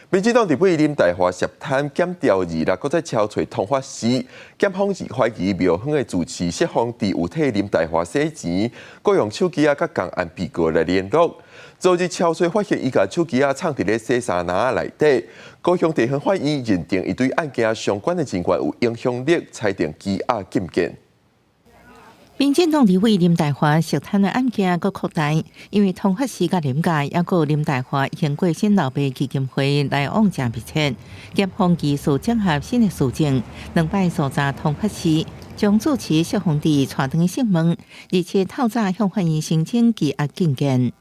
民進黨立委林岱樺涉貪檢調二啦，閣再敲揣通法司，檢方是懷疑廟方的住持謝鳳治有替林岱樺洗錢，閣用手機仔佮共案被告來聯絡。昨日敲揣發現伊共手機仔藏佇咧洗衫籃仔內底，高雄地方法院認定伊對案件相關的人員有影響力，裁定羈押禁見。民進黨立委林岱樺涉貪的案件閣擴大，因為通法司佮林家，抑閣林岱樺已經過身老爸基金會來往誠密切，檢方技術整合新的事證，兩擺訴查通法司將住持謝鳳治帶轉去訊問，而且透早向法院申請羈押禁見。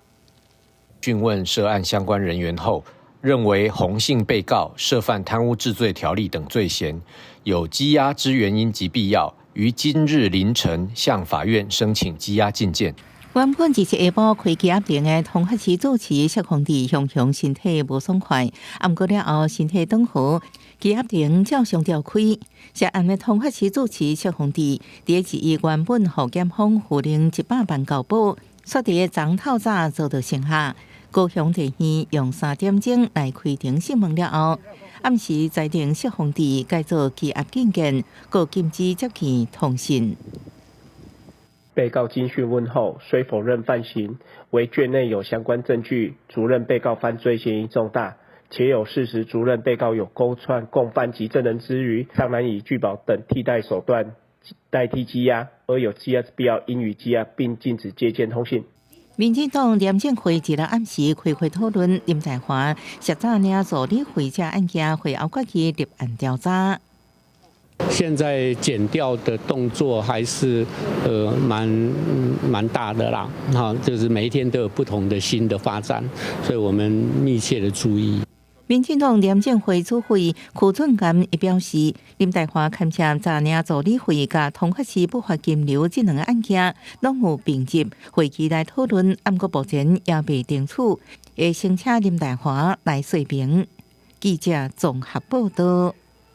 訊問涉案相關人員後，認為洪姓被告涉犯貪污治罪條例等罪嫌，有羈押之原因及必要，於今日凌晨向法院申請羈押禁見。原本就是下晡開羈押庭的通法寺住持謝鳳治，雄雄身體無爽快，毋過了後身體轉好，羈押庭照常召開。涉案的通法寺住持謝鳳治，佇伊原本予檢方付領100萬交保，煞佇昨透早遭到驚嚇。高雄地院用3點鐘來開庭訊問了後，暗時裁定謝鳳治解做羈押禁見，閣禁止接見通訊。被告經訊問後，雖否認犯行，惟卷內有相關證據，足認被告犯罪嫌疑重大，且有事實足認被告有勾串共犯及證人之虞，尚難以具保等替代手段代替羈押，而有羈押之必要，應予羈押，並禁止接見通信。民進黨廉政會一日暗時開會討論林岱樺涉詐領助理費這案件，會後決議立案調查。現在檢調的動作還是蠻大的啦，哈，就是每一天都有不同的新的發展，所以我們密切的注意。民進黨廉政會主委柯俊干伊表示，林岱樺牽涉詐領助理費佮通法寺不法金流這兩个案件，攏有並入會期來討論，毋過目前也未定取，會先請林岱樺來說明。記者綜合報道。